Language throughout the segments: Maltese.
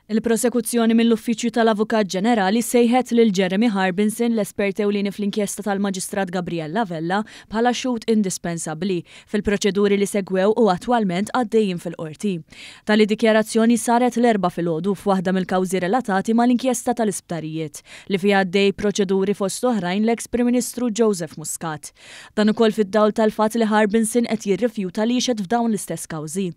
Il-prosekuzzjoni mill-Uffiċċju tal-Avukat Ġenerali sejħet lil Jeremy Harbinson, l-espert ewlieni fl-inkjesta tal-Maġistrat Gabriella Vella, bħala xhud indispensabbli fil-proċeduri li segwew u attwalment għaddejjin fil-Qorti. Tali dikjarazzjoni saret l-Erbgħa filgħodu f'waħda mill-kawżi relatati mal-inkjesta tal-isptarijiet, li fiha għaddej proċeduri fost oħrajn l-eks Prim Ministru Joseph Muscat. Dan ukoll fid-dawl tal-fatt li Harbinson qed jirrifjuta li jixhed f'dawn l-istess kawżi.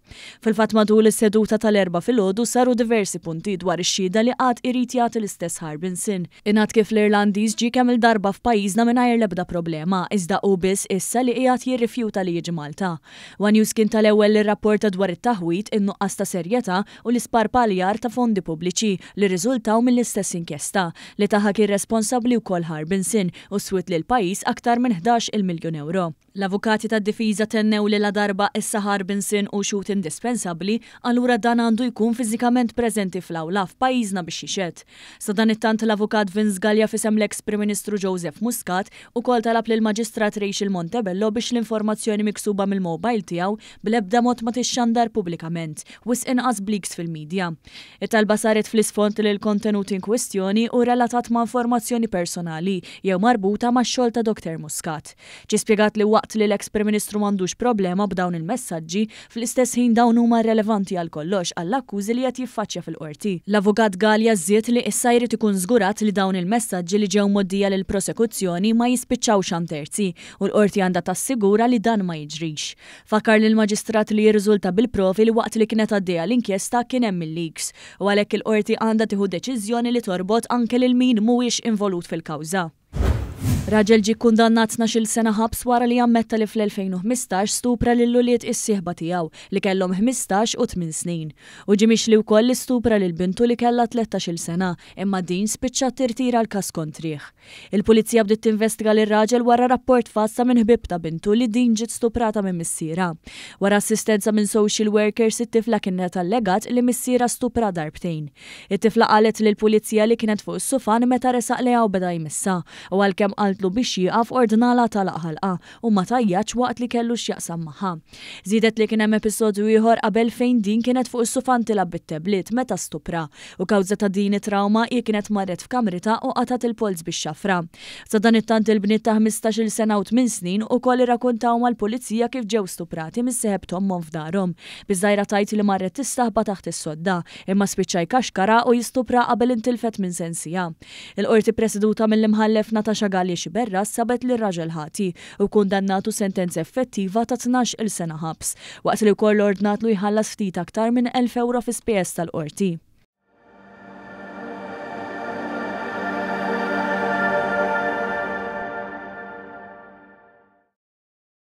Fil-fatt matul is-seduta tal-Erbgħa filgħodu saru diversi punti dwar ix-xhieda li għad irid jagħti l-istess Harbinson. Ingħad kif l-Irlandiż ġie kemm-il darba f'pajjiżna mingħajr l-ebda problema, iżda hu biss issa li qiegħed jirrifjuta li jiġi Malta. One News kien tal-ewwel li rrapporta dwar it-taħwid, in-nuqqas ta' serjetà u l-isparpaljar ta' fondi pubbliċi li rriżultaw mill-istess inkjesta, li tagħha kien responsabbli wkoll Harbinson u swiet lill-pajjiż aktar minn 11-il miljun ewro. L-avukati tad-difiża tennew li ladarba issa Harbinson hu xhud indispensabbli, allura dan għandu jkun fiżikament preżenti fl-awla f'pajjiżna biex jixhed. Sadanittant l-Avukat Vince Galea f'isem l-eks Prim Ministru Joseph Muscat ukoll talab lill-Maġistrat Rachel Montebello biex l-informazzjoni miksuba mill-mobile tiegħu bl-ebda mod ma tixxandar pubblikament, wisq inqas b'leaks fil-media. It-talba saret fl-isfond li l-kontenut inkwistjoni hu relatat ma' informazzjoni personali jew marbuta max-xogħol ta' Doctor Muscat. Ġie spjegat li waqt li l-eks Prim Ministru m'għandux problema b'dawn il-messaġġi, fl-istess ħin dawn huma irrelevanti għal kollox għall-akkużi li qed jiffaċċja fil-Qorti. L-Avukat Galea żied li issa jrid ikun żgurat li dawn il-messaġġi li ġew mgħoddija lill-prosekuzzjoni ma jispiċċawx għand terzi u l-Qorti għandha tassigura li dan ma jiġrix. Fakkar lill-Maġistrat li jirriżulta bil-provi li waqt li kienet għaddejja l-inkjesta kien hemm il-leaks u għalhekk il-Qorti għandha tieħu deċiżjoni li torbot anke lil min mhuwiex involut fil-kawża. Raġel ġie kkundannat 12-il sena ħabs wara li ammetta li fl-2015 stupra lil ulied is-sieħba tiegħu li kellhom 15 u tmien snin. Hu ġie mixli wkoll li stupra lil bintu li kellha 13-il sena imma din spiċċat tirtira l-każ kontrih. Il-Pulizija bdiet tinvestiga lir-raġel wara rapport falz ta' minn ħbieb ta' bintu li din ġiet stuprata minn missierha. Wara assistenza minn social workers it-tifla kienet allegat li missierha stuprha darbtejn. It-tifla qalet lill-Pulizija li kienet fuq is-sufan meta resaq lejha u beda jmissha u għalkemm qaltlu biex jieqaf ordnalha tagħlaq ħalqha u ma tgħajjatx waqt li kellu x'jaqsam magħha. Żiedet li kien hemm episodju ieħor qabel fejn din kienet fuq is-sufan tilgħab bit-tablet meta stupra u kawża ta' din it-trawma hi kienet marret f'kamritha u qatgħet il-polz bix-xafra. Sadanittant il-bniet ta' 15-il sena u tmien snin ukoll irrakuntaw mal-pulizija kif ġew stuprati mis-seħeb t'ommhom f'darhom. Biż-żgħira tgħid li marret tistaħba taħt is-sodda, imma spiċċa jkaxkarha u jistuprha qabel intilfet minn sensiha. Il-Qorti ppreseduta mill-Imħallef Natasha Galea Sciberras sabet lir-raġel ħati u kkundannatu sentenza effettiva ta' 12-il sena ħabs, waqt li wkoll ordnatlu jħallas ftit aktar minn 1,000 ewro fi spejjeż tal-Qorti.